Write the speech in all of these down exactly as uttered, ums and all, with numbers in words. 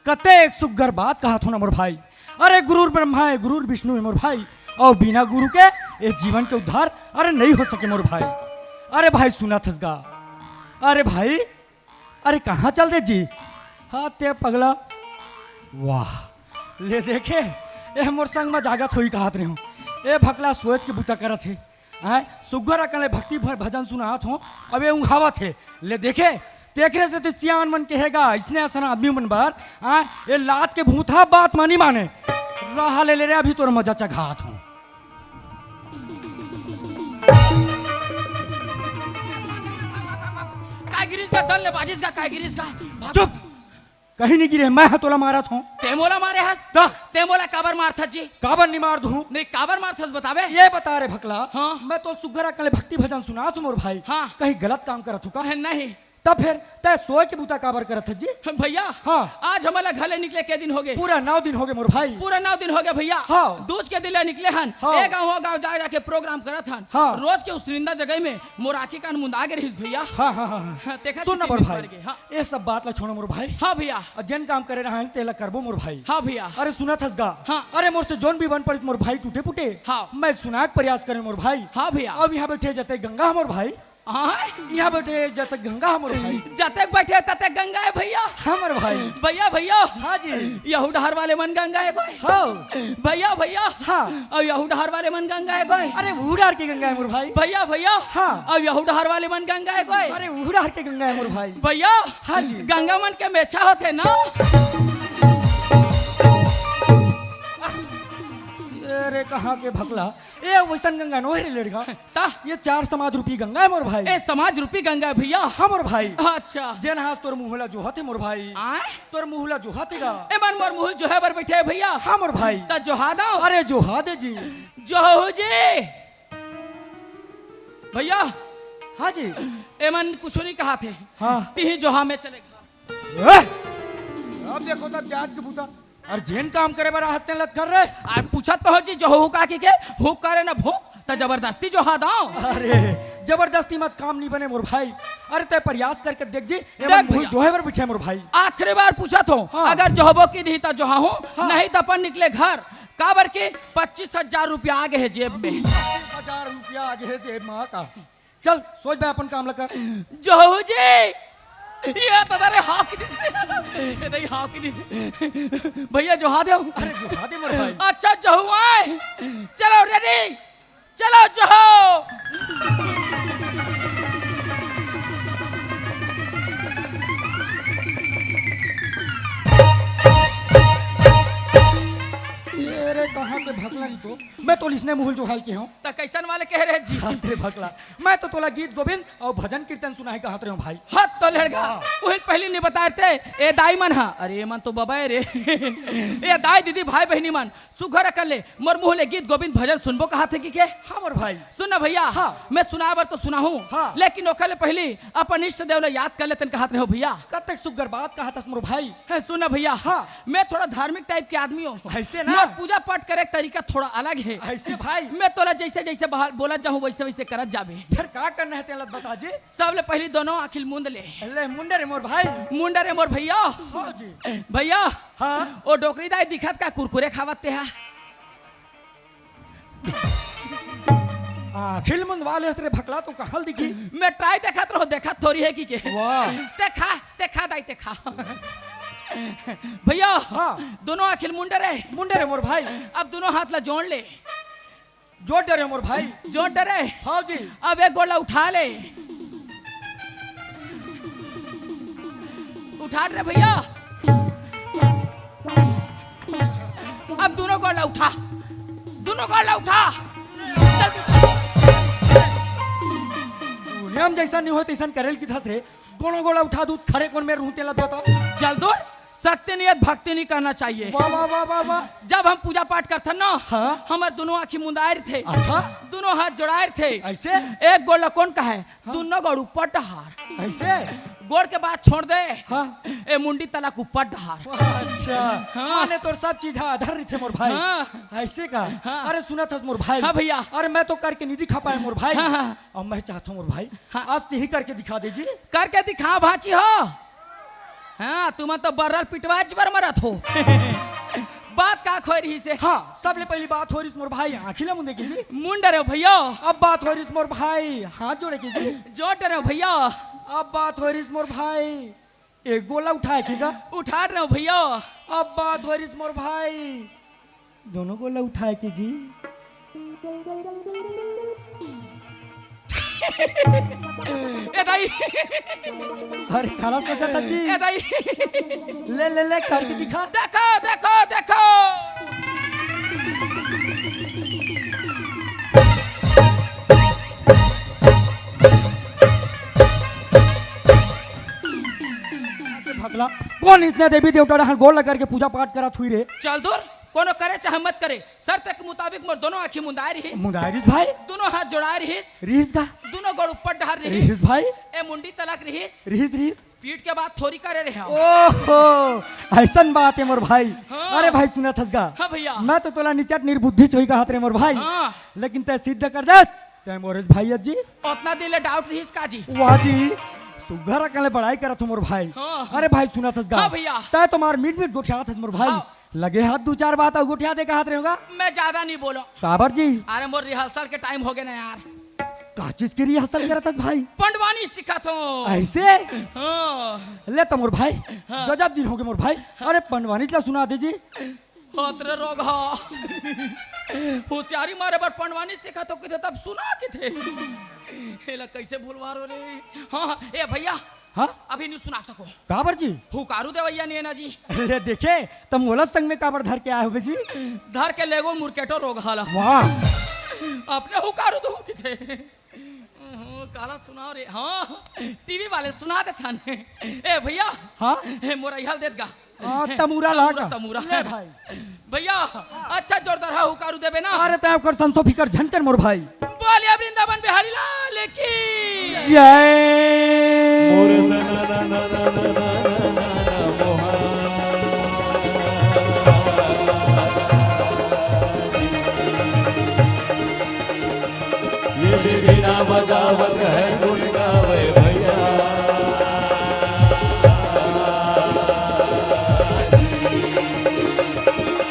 कते एक सुग्घर बात कहत हो ना मोर भाई। अरे गुरुर ब्रह्मा हे, गुरुर विष्णु हे मोर भाई, अउ बिना गुरु के ए जीवन के उद्धार अरे नइ हो सके मोर भाई। अरे भाई सुनत हस गा, अरे भाई, अरे कहाँ चल दे जी? हाँ ते पगला, वाह, ले देखे, ए मोर संग म जागत होही कहत रेहेंव। ए भकला सोच के बूता करत हे। आय, सुग्घर अकन ले भक्ति भ-, भजन सुनात हों, अबे उंघावत हे। ले देखे, तेकरे सेती सियान मन कहे गा, इसने असन आदमी मन बर, आय, ए लात के भूत हा बात म नी माने। रहा ले, ले रे, अभी तोर मजा चघात हों। काय गिरिस गा, दल ले बाजिस गा, काय गिरिस गा? भाग। चुप। कहीं नहीं गिरे, मैं ह तोला मारत हों। ते मोला मारे हस? त? ते मोला काबर मारथस जी? काबर नहीं मार दूं? नहीं, काबर मारथस बताबे? ये बता रे भकला, हाँ। मैं तो सुग्घर अकन ले भक्ति भजन सुनात हों मोर भाई। हाँ। कहीं गलत काम करत हों का? नहीं। तब फिर तैं सोय के बूता काबर करत हस जी? भैया, हाँ। आज हमन ला घर ले निकले के दिन होगे? पूरा नौ दिन होगे मोर भाई। पूरा नौ दिन होगे भैया। हाँ। दूज के दिन ले निकले हन। हाँ। ए गाँव, ओ गाँव जा, जा के program करत हन। हाँ। रोज के उसनिंदा जगह में मोर आँखी कान मुंदा गे रहिस भैया। हाँ, हाँ, हाँ, हाँ। हाँ, तेखर सुन ना सेती मोर दिन भाई, पड़ गे, हाँ। ये सब बात ला छोड़ो मोर भाई। हाँ भैया। अउ जेन काम करे रहन तेला करबो मोर भाई। हाँ भैया। अरे सुनत हस गा। हाँ। अरे मोर से जोन भी बन पड़िस मोर भाई टूटे फूटे। हाँ। मैं सुनाय के प्रयास करेंव मोर भाई। हाँ भैया। अब इहाँ बइठे जते गंगा हे मोर भाई। हाँ। इहाँ बइठे जते गंगा हे मोर भाई। जते बइठे तते गंगा हे भैया। हाँ मोर भाई। भैया, भैया। हाँ जी। यहू डहर वाले मन गंगा हे कोई। हाँ। भैया, भैया। हाँ। अउ यहू डहर वाले मन गंगा हे कोई। अरे, उहू डहर के गंगा हे मोर भाई। भैया, भैया। हाँ। अउ यहू डहर वाले मन गंगा हे कोई। अरे, उहू डहर के गंगा हे मोर भाई। भैया। हाँ जी। गंगा मन के मेछा होथे ना। अरे, कहाँ के भकला? ए, वइसन गंगा नोहे रे लेड़गा। त? ये चार समाज रूपी गंगा हे मोर भाई। ए, समाज रूपी गंगा हे भैया। हाँ मोर भाई। अच्छा। जेन हा आज तोर मुँह ला जोहत हे मोर भाई। आय? तोर मुँह ला जोहत हे गा। एमन मोर मुँह जोहे बर बइठे हे भैया। हाँ मोर भाई। त जोहा दव। अरे जोहा दे जी। जोहू जी। भैया। हाँ जी। एमन कुछू नहीं कहत हे। हाँ। तिही जोहा, मैं चले। ए! अब देखो तब जात के बूता। अरे जेन काम करे बर आहत तेन लत कर रे। अरे पूछत तो हों जी जोहू का कहिके, हूँ करे न भूँ, त जबरदस्ती जोहा दव। अरे जबरदस्ती म त काम नहीं बने मोर भाई। अरे तैं प्रयास करके देख जी, देख एमन मुँह भैया। जोहे बर बइठे हे मोर भाई। आखिरी बार पूछत हों, हाँ। अगर जोहबो कहि दिही त जोहाहूँ, हाँ। नहीं त अपन निकले घर, काबर के पच्चीस हजार रुपया आ गे हे जेब में। पच्चीस हजार रुपया आ गे हे जेब में का? चल, सोच बे अपन काम ल कर। जोहू जी, ये तो अरे हाँ कहि दिस। ये तो हाँ कहि दिस। भैया जोहा देव। अरे जोहा दे मोर भाई। अच्छा जोहू आय। चलो ready, चलो जोहो। ये रे कहाँ के भकला नहीं तो। मैं तो इसने मुँह जोहाय के हों। त कइसन वाले कहे रहे जी? हाँ, तेरे भकला। मैं तो तोला गीत गोविंद अउ भजन कीर्तन सुनाय कहत रहेंव भाई। हद तो लेड़गा। हाँ। उही पहिली नहीं बताय रहे ते, ए दाई मन हा। अरे, एमन तो बबा हे रे। ए दाई, दीदी, भाई, बहिनी मन, सुघर अकन ले मोर मुँह ले गीत गोविंद भजन सुनबो कहत हे कहिके? हाँ, मोर भाई। सुन ना भैया, हाँ। मैं सुनाय बर तो सुनाहूँ, हाँ। लेकिन ओखर ले पहिली अपन इष्ट देव ला याद कर लेतेन कहत रहेंव भैया। कतेक सुघर बात कहत हस मोर भाई। हे, सुन ना भैया, हाँ। मैं थोड़ा धार्मिक type के आदमी हों। अइसे ना? मोर पूजा पाठ करे के तरीका थोड़ा अलग हे। अइसे भाई? मैं तोला जइसे जइसे बहा-, बोलत जाहूँ, वइसे वइसे करत जाबे। फिर का करना हे तेला बता जी। सबले पहिली दोनों आँखी ल मूंद ले। ले, मुंडे रे मोर भाई। मुंडे रे मोर भैया। हाँ जी। भैया, हाँ। ओ डोकरी दाई दिखत का कुरकुरे खावत ते हा? आँखी ल मुंदवा लेस रे भकला, तो कहाँ ल दिखही? मैं try देखत रहेंव, देखत थोरी हे कहिके। वाह। ते खा, ते खा दाई, ते खा। भैया, हाँ। दोनों आँखी ल मुंडे रे। मुंडे रे मोर भाई। अब दोनों हाथ ला जोड़ ले। जोड़ डरे मोर भाई। जोड़ डरे? हाँ जी। अब एक गोड़ ला उठा ले। उठा रे भैया। अब दोनों गोड़ ला उठा। दोनों गोड़ ला उठा। नियम जइसन नहीं होय तइसन करे ल किथस रे। गोड़ों गोड़ ला उठा दूँ, खड़े कोन में रहूँ तेला बता। चल दूर। शक्ति नहीं हे त भक्ति नहीं करना चाहिए। वाह, वाह, वाह, वाह, वाह। जब हम पूजा पाठ करथन ना, हाँ। हमर दोनों आँखी मुंदाय रथे। अच्छा। दोनों हाथ जोड़ाय रथे। अइसे? एक गोड़ ला कोन कहय? हाँ। दोनों गोड़ ऊपर डहार। अइसे? गोड़ के बात छोड़ दे। हाँ। ए मुंडी तलक ऊपर डहार। अच्छा। हाँ। माने तोर सब चीज हा अधर रथे मोर भाई। हाँ। अइसे का? हाँ। अरे सुनत हस मोर भाई। हाँ भैया। अरे मैं तो करके नहीं दिखा पाएंव मोर भाई। हाँ, हाँ। अब मैं चाहत हों मोर भाई। हाँ। आज तिही करके दिखा दे जी। करके दिखा भांची हो। हाँ, तुमन तो बर्रा ल पिटवाच बर मरत हो। बात का होय रहिस हे? हाँ, सबले पहिली बात होय रहिस मोर भाई, आँखी ला मुंदे के जी। मुंद डरेंव भैया। अब बात होय रहिस मोर भाई, हाथ जोड़े के जी। जोड़ डरेंव भैया। अब बात होय रहिस मोर भाई, एक गोला उठाय के गा। उठा डरेंव भैया। अब बात होय रहिस मोर भाई, दोनों गोला उठाय के जी। ए दाई। अरे, काला सोचत हस जी। ए दाई। ले, ले, ले, करके दिखा। देखो, देखो, देखो। भगला, कोन अइसने देवी देवता डहन गोड़ लग करके पूजा पाठ करत होही रे? चल दूर, कोनो करे चाहे मत करे, शर्त के मुताबिक मोर दोनों आँखी मुंदाय रहिस। मुंदाय रहिस भाई? दोनों हाथ जोड़ाय रहिस। रहिस गा? दोनों गोड़ ऊपर डहर रहिस। रहिस भाई? ए मुंडी तलक रहिस। रहिस, रहिस। पीठ के बात थोरी करे रहे हो। ओहो, अइसन बात हे मोर भाई। हाँ। अरे भाई सुनत हस गा? हाँ भैया। मैं तो तोला निचट निर्बुद्धि सोई कहत रहे मोर भाई। हाँ। लेकिन तैं सिद्ध कर देस, तैं मोरे भाई अस जी। ओतना दिन ले doubt रहिस का जी? वाह जी, सुग्घर अकन ले बड़ाई करत हो मोर भाई। हाँ। अरे भाई सुनत हस गा? हाँ भैया। तैं तो मार मीठ मीठ गोठियात हस मोर भाई। हाँ। लगे हाथ दू चार बात अउ गोठिया दे कहत रहे होगा। मैं ज्यादा नहीं बोलो। काबर जी? अरे मोर rehearsal के time होगे ना यार। का चीज के rehearsal करत हस भाई? पंडवानी सिखत हों। अइसे? हाँ। ले तो मोर भाई, हाँ। गजब दिन होगे मोर भाई। अरे पंडवानी ला सुना दे जी। हत रे रोगहा। होशियारी मारे बर पंडवानी सिखत हों किथे तब सुना किथे। एला कइसे भुलवा डरेंव रे? हाँ, हाँ, ए भैया, हाँ? अभी नहीं सुना सकों। काबर जी? हुकारू देवइया नइ हे ना जी। ले देखे, त मोला संग में काबर धर के आय होबे जी? धर के लेगों मुरकेटो रोगहा ला। वाह। अपने हुकारू दूहूं किथे। ओहो, काला सुनाव रे। हाँ, टीवी वाले सुना देथन। ए भैया। हाँ? ए, मोर इहल देत गा। हाँ, तमूरा ला तमूरा, का? तमूरा। ले भाई। भैया, अच्छा जोरदार हा हुकारू देबे ना? अरे तैं ओकर संसो फिकर झन कर मोर भाई। बोलिए वृंदावन बिहारी लाल की। जय। मोर सना ना ना ना ना ना ना ना ना मोहा। ये भी बिना बजावत है गुण गावे भैया।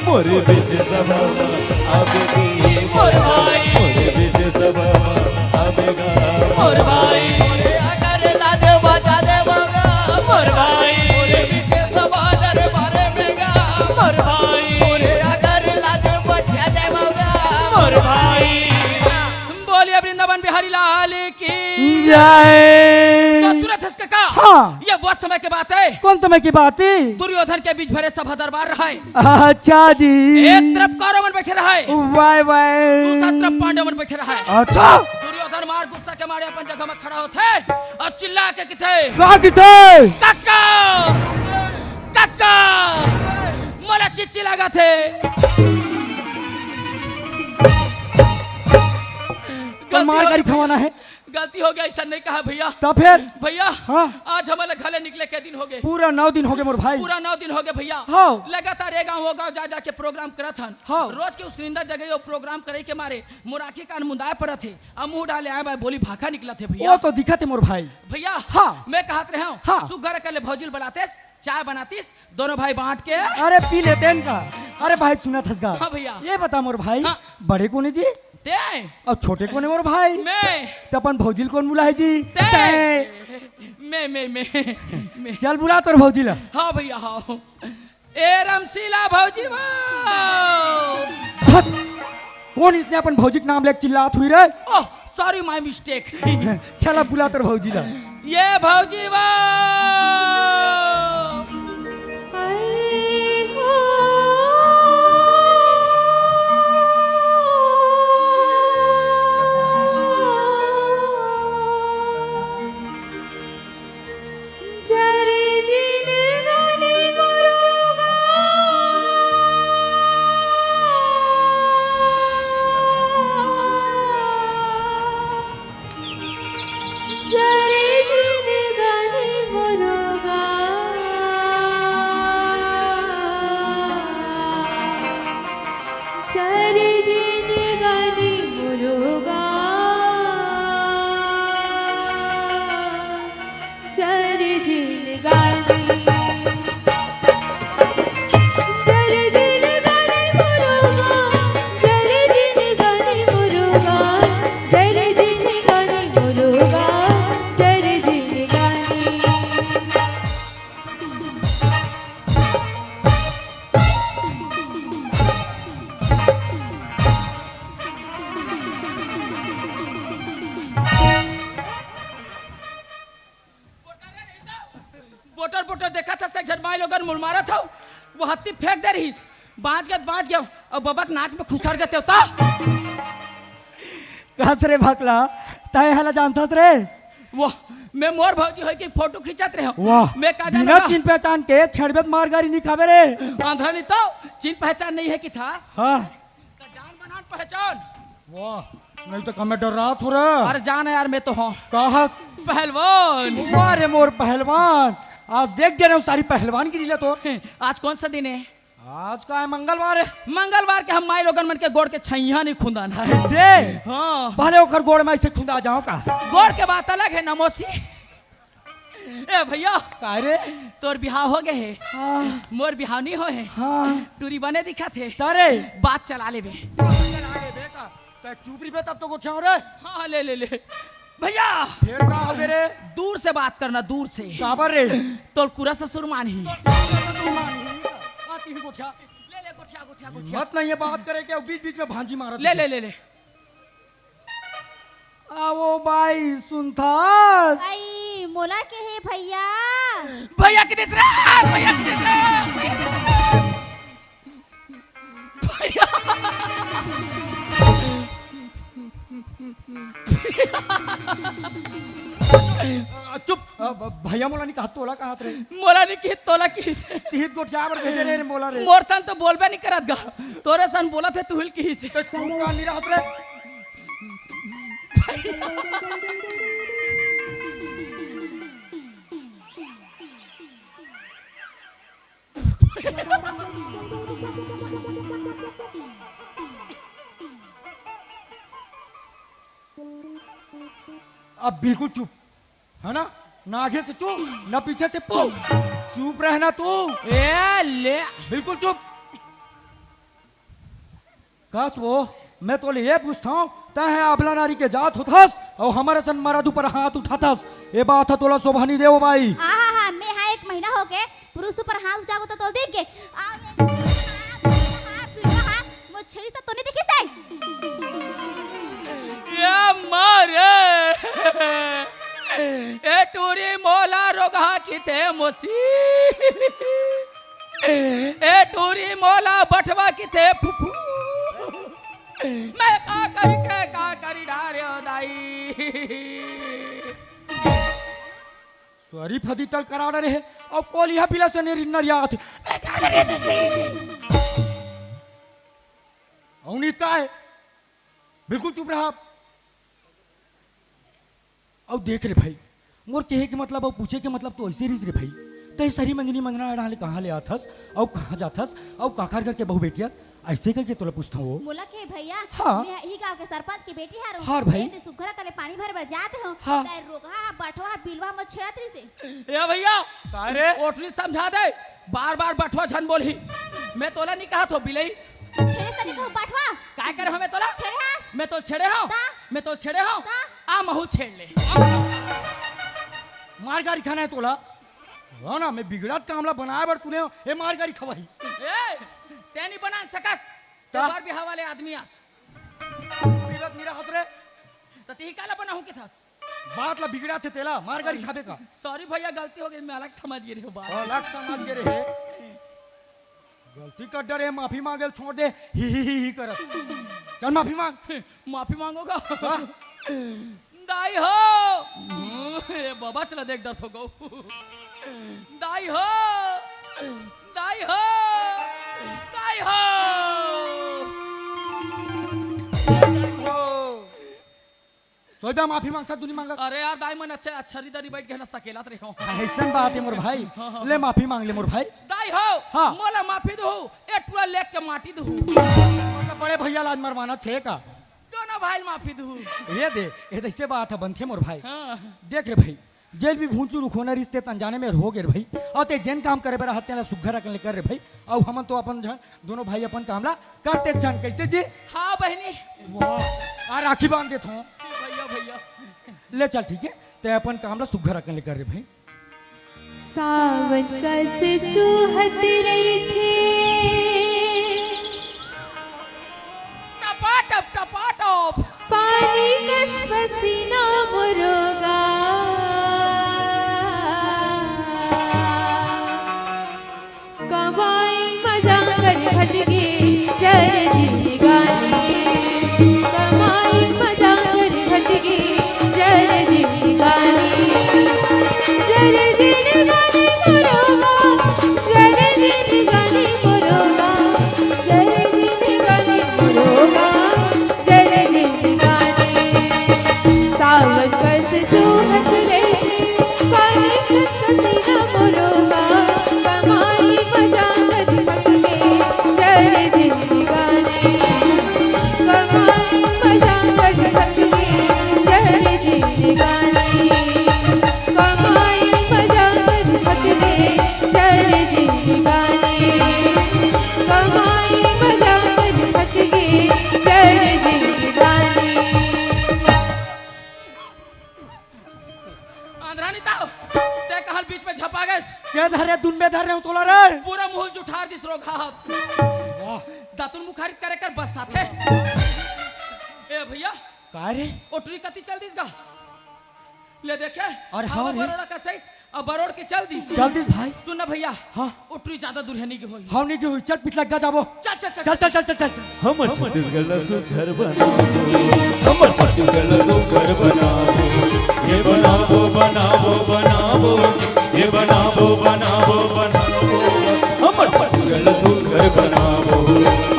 मोरे बीच सभा में आबे गा, मोर भाई। मोरे बीच सभा में आबे गा, मोर भाई। मोरे अगर लाज बचा देबो गा, मोर भाई। मोरे बीच सभा दरबार में गा, मोर भाई। मोरे अगर लाज बचा देबो गा, मोर भाई। बोलिए वृंदावन बिहारी लाल की। जय। तो सुनत हस का? हाँ। ये वो समय के बात हे। कौन समय के बात हे? दुर्योधन के बीच भरे सभा दरबार रहय। अच्छा जी। एक तरफ कौरव मन बइठे रहय। वाह, वाह। दूसरा तरफ पांडव मन बइठे रहय। अच्छा। दुर्योधन मार गुस्सा के मारे अपन जगह में खड़ा होथे अउ चिल्ला के किथे। का किथे? कक्का! कक्का! मोला चिच्ची लागत हे। पर मार गलती हो गारी गई। खवाना हे। गलती होगे, अइसन नइ कहा भैया। त फेर? भैया, हाँ। आज हमन ला घर ले निकले के दिन होगे। पूरा नौ दिन होगे मोर भाई। पूरा नौ दिन होगे भैया। हाँ। लगातार ए गाँव ओ गाँव जा जा के program करत हन। हाँ। रोज के उसनिंदा जगह ओ program करे के मारे मोर आँखी कान मुंदाय परत हे। अब मुँह डाले आय बाय बोली भाखा निकलत हे भैया। ओ तो दिखत हे मोर भाई। भैया, हाँ। मैं कहत रहेंव, हाँ। सुग्घर अकन ले भौजी ल बलातेस, चाय बनातिस, दोनों भाई बांट के। अरे पी लेतेन का। अरे भाई सुनत हस गा। हाँ भैया। ये बता मोर भाई, हाँ। बड़े कोन हे जी? तैं। अउ छोटे कोन हे मोर भाई? मैं। त अपन भौजी ल कोन बुलाही जी? तैं। तैं। मैं, मैं, मैं, मैं। चल बुला तोर भौजी ला। हाँ भैया, हाँ। ए रमशीला भौजी वो। हट। कोन अइसने अपन भौजी के नाम लेके चिल्लात होही रे? ओह, sorry, my mistake। चल अब बुला तोर भौजी ला। ये भौजी वो। लोगन मुड़ मारत हव, वो हत्ती फेंक दे रहिस, बांच गया, बांच गया, अउ बबक नाक में खुसर जाते होता। कस रे भकला, तय हला जानथस रे? वाह, मैं मोर भौजी होय के फोटो खींचत रहे हूँ। वाह, मैं का बिना जाना? चिन पहचान के छेड़बे त मार गारी नहीं खाबे रे। आंधरा नहीं तो चिन पहचान नहीं है कि था। हाँ। तो जान बनान पहचान। वाह, नहीं तो कमे डर्रात हो रे। अरे जान यार, मैं तो हूँ। कहा? पहलवान। वाह रे मोर पहलवान, आज देख दे रहे हूँ सारी पहलवान की लीला तो। आज कौन सा दिन है? आज का है? मंगलवार है। मंगलवार के हम माई लोगन मन के गोड़ के छैया नहीं खुंदान। ऐसे? हाँ। भले ओकर गोड़ में ऐसे खुंदा जाओ का? गोड़ के बात अलग है नमोसी। ए भैया, का रे? तोर बिहाव हो गए है। हाँ। मोर बिहाव नहीं हो है। हाँ। टूरी बने दिखत है। तरे। बात चला लेबे। चला लेबे का? तै चुप रहिबे तब तो गोठियाव रे। हाँ, ले, ले, ले। भैया। फेर का हो गए रे? दूर से बात करना, दूर से। काबर रे? तोर कुरा ससुर मानही। तोर कुरा ससुर मानही। आती ही गोठिया। ले, ले, गोठिया, गोठिया, गोठिया। हिम्मत नहीं है बात करे के, बीच-बीच में भांजी मारत ले, है। ले, ले, ले। आवो बाई, सुनथस? आई, मोला के हे भैया? भैया के दिस रे, भैया के दिस रे, भैया के दिस रे। भैया। अ, चुप, अ, ब-, भैया मोला नहीं कहा, तोला कहा रे। मोला नहीं कही, तोला कही से। तिहित गोठिया बर भेजे रे, रे मोला रे। मोर सन तो बोलबे नहीं करत गा। तोरे सन बोलत हे, तुहिल कही से। तो चुप का नहीं रहत रे। अब बिल्कुल चुप, है ना? ना आगे से चुप, ना पीछे से पू। चुप रहना तू। ए ले। बिल्कुल चुप। कस वो, मैं तोले ये पूछता हूँ, तै है अबला नारी के जात होथस, अउ हमर असन मरद ऊपर हाथ उठाथस, ये बात ह तोला शोभा नहीं देवो बाई। आहा हा, मैं हा एक महीना हो गए, पुरुष ऊपर हाथ उठाबो तो तोल देख के। आ, आ, आ, आ, आ, मो छेड़ी तो तोने देखे से? ये मारे। ए टूरी मोला रोगहा किथे मोसी। ए टूरी मोला बठवा किथे फुफू। मैं का करी के का करी डारे ओ दाई। सॉरी फदी तल करा रहे हैं, और कोलिया पिला से नहीं नरियात। मैं का करी दीदी? अवनीत का है? बिल्कुल चुप रहा आप। अउ देख रे भाई, मोर कहे के मतलब अउ पूछे के मतलब तो ऐसे रहिस रे भाई। तै सरी मंजनी मंजना डाले कहाँ ले आथस, अउ कहाँ जाथस, अउ काखर घर के बहू बेटियस, ऐसे करके तोला पूछता हूँ। मोला के भैया, हाँ। मैं इही गांव के सरपंच के बेटी हरहूँ। हाँ भाई। ए, ते सुघरा कले पानी भर बर जात हो। हाँ। तै रोगहा, बठवा, बिलवा मत छेड़त रहिसे। ए भैया, का रे? ओटली समझा दे, बार बार बठवा झन बोलही। मैं तोला नहीं कहा थो बिलई। छेड़े तनी को बठवा। काय करे हमें तोला? छेड़े हा। मैं तो छेड़े हूँ। ता? मैं तो छेड़े हूँ। ता? आ महू छेड़ ले। मार गारी खाना है तोला। हो ना, मैं बिगड़त काम ला बनाए बर तूने ए मार गारी खवाही। ए, ते नहीं बना सकस। ते ता? बार बिहाव वाले आदमी आस। बिगड़त मेरा हाथ रे। तो ती काला बनाहूँ के था? बात ला बिगड़ा थे तेला, मार गारी खाबे का? सॉरी भैया, गलती हो गई, मैं अलग समझ गए रहे हो बात। अलग समझ गए रहे। गलती कर डरे, माफी मांगे ल छोड़ दे, ही, ही, ही, ही करत। चल माफी मांग। माफी मांगोगा? हाँ। दाई हो। ए बाबा, चला देख, दस हो गो। दाई हो, दाई हो, दाई हो। सोचा माफी मांगता, तू नहीं मांगा। अरे यार, दाई मन अच्छा, अच्छा री दरी बैठ के ना सकेलत रहे हो। ऐसन बात है मोर भाई। हाँ, हाँ, ले हाँ। माफी मांग ले मोर भाई। दाई हो, हाँ। मोला माफी दहू, ए टूरा लेग के माटी दहू। मतलब बड़े भैया ला आज मरवाना थे का? दोनों भाई ल माफी दहू। ये दे, ये तो ऐसे बात है, बनथे मोर भाई। हाँ। देख रे भाई, जेल भी भूंचू रुखोना रिश्ते तन जाने में हो गे रे भाई। अउ ते जेन काम करे बर रहत तेला सुघर अकन ले कर रे भाई। अउ हमन तो अपन झन दोनों भाई अपन काम ला करते झन, कैसे जी? हाँ बहनी। वाह, आ राखी बांध देत हूँ। भैया, भैया। ले चल, ठीक है, ते अपन काम ला सुघर अकन ले कर रे भाई। सावन कस चूहत रहिथे। टपाटप, टपाटप। पानी कस पसीना मुरोगा। बस जोहत रहे, पानी खसखसी न मोरोगा, कमाई मजाक थक गे, चल जिंदगानी। कमाई मजाक थक गे, चल जिंदगानी। कमाई मजाक थक गे, चल जिंदगानी। कमाई मजाक थक गे, चल जिंदगानी। आंधरा नहीं ताव, ते कहल बीच में झपा गए। के धरे, दुन में धर रहे हो तोला रे। पूरा मुहल जुठार दिस रोघा हाथ। वाह। दातुन मुखारित करे कर बस साथे। ए भैया। का रे? ओ टुरी कति चल दिस गा। ले देखे। अरे हाँ हवा रे। बरोड़ा का सही, अब बरोड़ के चल दिस। चल दिस भाई। सुन ना भैया। हाँ। ओ टुरी ज्यादा दूर है नहीं के होई। हाँ नहीं के होई। चल पिछला गा जाबो। चल, चल, चल, चल, चल, चल, चल। हमर छत्तीसगढ़ ला सुघर बनाबो, हमर छत्तीसगढ़ ला सुघर बनाबो, ये बनाबो, बनाबो, बनाबो, ये बनाबो, बनाबो, बनाबो, हमर छत्तीसगढ़ ला सुघर बनाबो,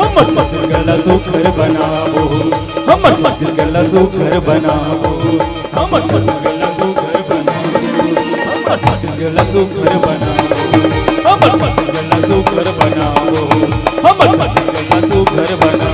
हमर छत्तीसगढ़ ला सुघर बनाबो, हमर छत्तीसगढ़ ला सुघर बनाबो, हमर छत्तीसगढ़ ला सुघर बनाबो, हमर छत्तीसगढ़ ला सुघर बनाबो, हमर छत्तीसगढ़ ला सुघर बनाबो, हमर छत्तीसगढ़ ला सुघर बनाबो।